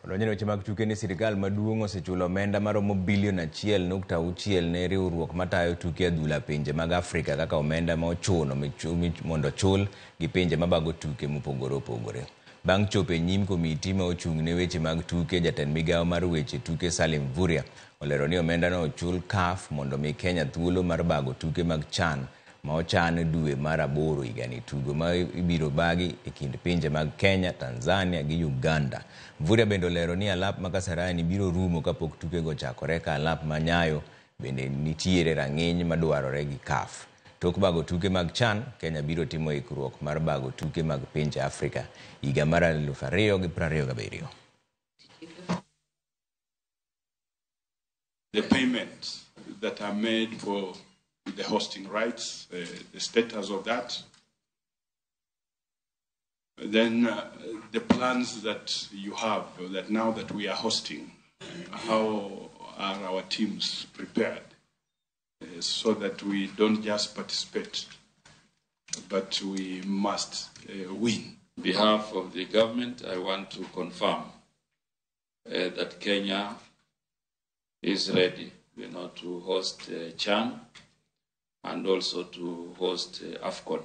Odonjo e weche mag tuke ni sirikal maduong' osechulo omenda maromo bilion 1.6 ne riwruok matayo tuke adhula pinje mag Afrika kaka omenda ma ochuno mondo ochul gi pinje mabago tuke mopogore opogore. Bang' chopo e nyim komiti ma ochung' ne weche mag tuke, jatend migawo mar weche tuke Salim Mvurya olero ni omendano ochul CAF mondo mi Kenya thuolo mar bago tuke mag CHAN ma ochan dwe mar aboro higani. Tugo ma ibiro bagi e kind pinje mag Kenya, Tanzania gi Uganda. Mvurya bende olero ni alap ma Kasarani biro rumo kapok tukego ochakore ka alap ma Nyayo bende nitiere rang'iny madwarore gi CAF. Tok bago tuke mag CHAN, Kenya biro timo ikruok mar bago tuke mag pinje Afrika higa mar 2027. The payments that are made for the hosting rights, the status of that. Then the plans that you have, that now that we are hosting, how are our teams prepared so that we don't just participate, but we must win. On behalf of the government, I want to confirm that Kenya is ready, to host CHAN and also to host AFCON.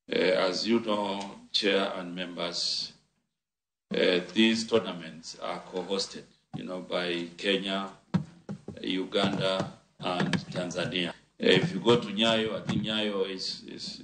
As you know, Chair and members, these tournaments are co-hosted, by Kenya, Uganda, and Tanzania. If you go to Nyayo, I think Nyayo is